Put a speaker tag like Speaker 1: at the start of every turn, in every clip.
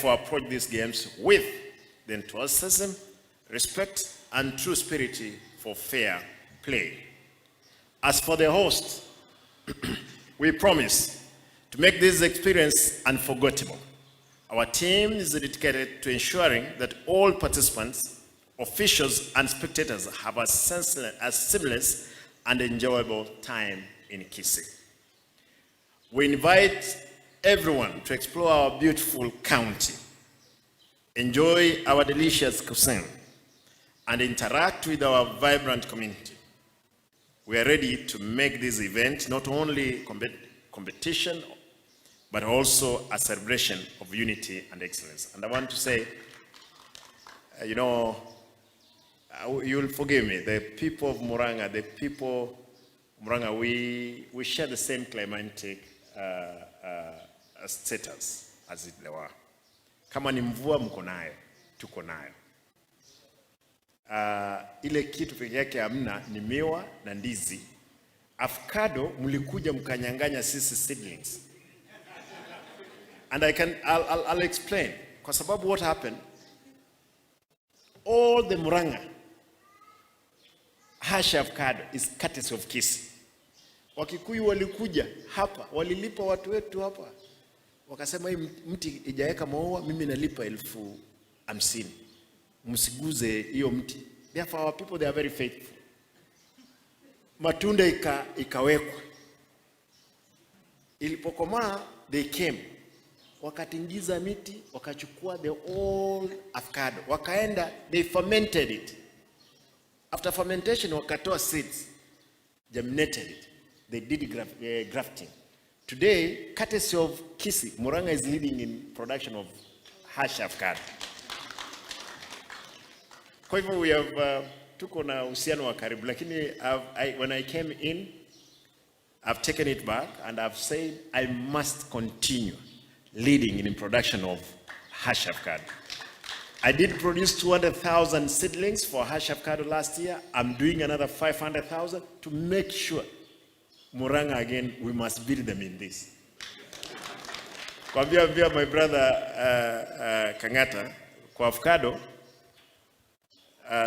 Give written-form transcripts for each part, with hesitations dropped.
Speaker 1: therefore approach these games with the enthusiasm, respect, and true spirit for fair play. As for the host, we promise to make this experience unforgettable. Our team is dedicated to ensuring that all participants, officials, and spectators have a seamless and enjoyable time in Kisii. We invite everyone to explore our beautiful county, enjoy our delicious cuisine, and interact with our vibrant community. We are ready to make this event not only competition, but also a celebration of unity and excellence. And I want to say, you'll forgive me, the people of Murang'a, the people of Murang'a, we share the same climatic status as it were. Kama ni mvua mko nayo, tuko nayo. Ile kitu peke yake hamna ni miwa na ndizi. Avocado mlikuja mkanyang'anya sisi seedlings. And I'll explain. Kwa sababu what happened, all the Murang'a Hass avocado is courtesy of Kisii. Wakikuyu walikuja hapa, walilipa watu wetu hapa, wakasema hii mti ijaweka maua, mimi nalipa 50,000, msiguze hiyo mti. Therefore our people, they are very faithful. Matunda ikawekwa, ilipokomaa they came wakatingiza miti, wakachukua the whole avocado, wakaenda they fermented it. After fermentation wakatoa seeds, germinated it. They did grafting. Today, courtesy of Kisii, Murang'a is leading in production of Hass avocado. Kwa hivyo we have tuko na uhusiano wa karibu, lakini when I came in, I've taken it back and I've said I must continue leading in production of Hass avocado. I did produce 200,000 seedlings for Hass avocado last year. I'm doing another 500,000 to make sure Murang'a again, we must beat them in this. Kwambia ambia my brother Kang'ata kwa avocado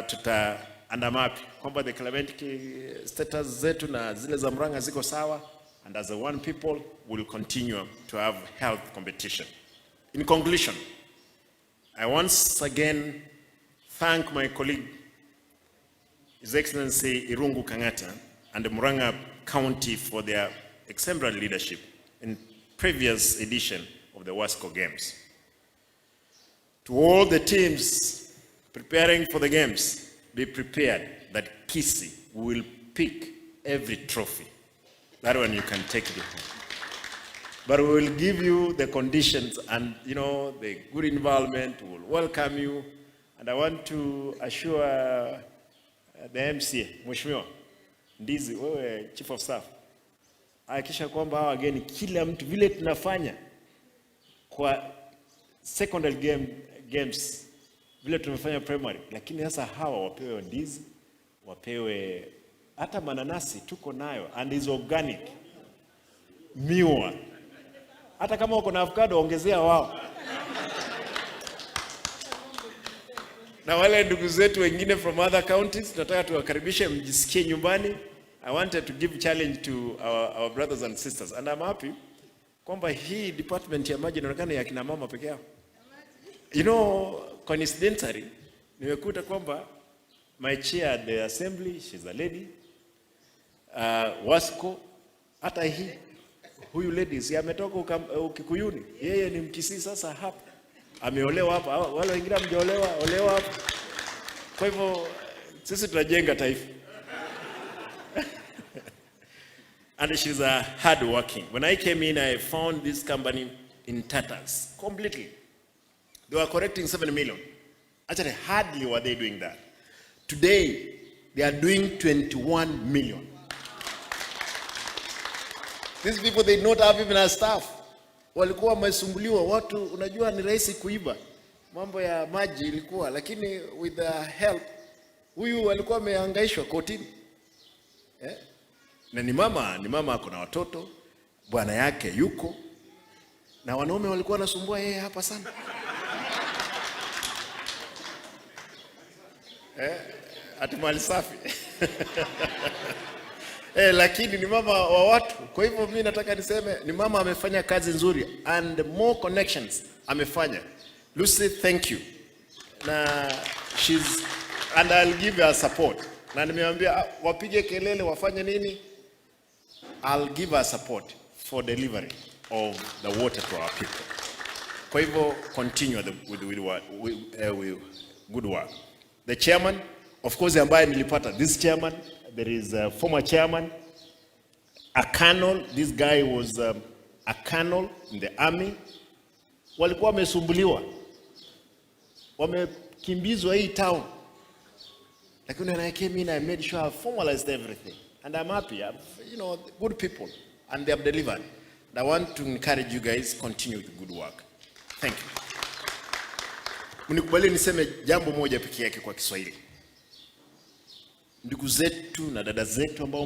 Speaker 1: tutaanda mapi kwamba the climatic status zetu na zile za Murang'a ziko sawa, and as a one people will continue to have health competition. In conclusion, I once again thank my colleague, His Excellency Irungu Kang'ata, and the Murang'a County for their exemplary leadership in previous edition of the WASCO Games. To all the teams preparing for the games, be prepared that Kisii will pick every trophy. That one you can take it home. But we will give you the conditions and the good environment. We will welcome you. And I want to assure the MCA, Mheshimiwa Ndizi, wewe Chief of Staff, hakikisha kwamba hawa wageni kila mtu vile tunafanya kwa secondary games vile tumefanya primary, lakini sasa hawa wapewe ndizi, wapewe hata mananasi tuko nayo and is organic, miwa. Hata kama uko na avocado ongezea wao. Na wale ndugu zetu wengine from other counties tunataka tuwakaribishe, mjisikie nyumbani. I wanted to give challenge to our brothers and sisters and I'm happy kwamba hii department ya maji inaonekana ya kina mama peke yao. Coincidentally nimekuta kwamba my chair at the assembly, she's a lady. Wasco hata hii huyu lady si ametoka Ukikuyuni, yeye ni Mkisii sasa hapa ameolewa hapa, wale wengine hamjaolewa, olewa hapa. Kwa hivyo sisi tunajenga taifa. And she's a hard working. When I came in, I found this company in tatters completely. They were collecting 7 million. Actually, hardly were they doing that. Today, they are doing 21 million. These people, they not have even a staff. Walikuwa wamesumbuliwa watu, unajua ni rahisi kuiba. Mambo ya maji ilikuwa, lakini with the help, huyu alikuwa amehangaishwa kotini. Na ni mama ako na watoto, bwana yake yuko, na wanaume walikuwa wanasumbua yeye hapa sana. Eh, ati mali safi. Eh, lakini ni mama wa watu. Kwa hivyo mi nataka niseme ni mama amefanya kazi nzuri and more connections amefanya. Lucy, thank you. Na she's and I'll give her support. Na nimeambia, ah, wapige kelele, wafanye nini? I'll give her support for delivery of the water to our people. Kwa hivyo continue with good work. The chairman, of course, ambaye nilipata this chairman, there is a former chairman, a colonel. This guy was a colonel in the army. Walikuwa wamesumbuliwa, wamekimbizwa hii town, lakini when I came in, I made sure I formalized everything and I'm happy. I've good people and they have delivered. And I want to encourage you guys, continue with good work. Thank you. Mnikubalie niseme jambo moja peke yake kwa Kiswahili. Ndugu zetu na dada zetu ambao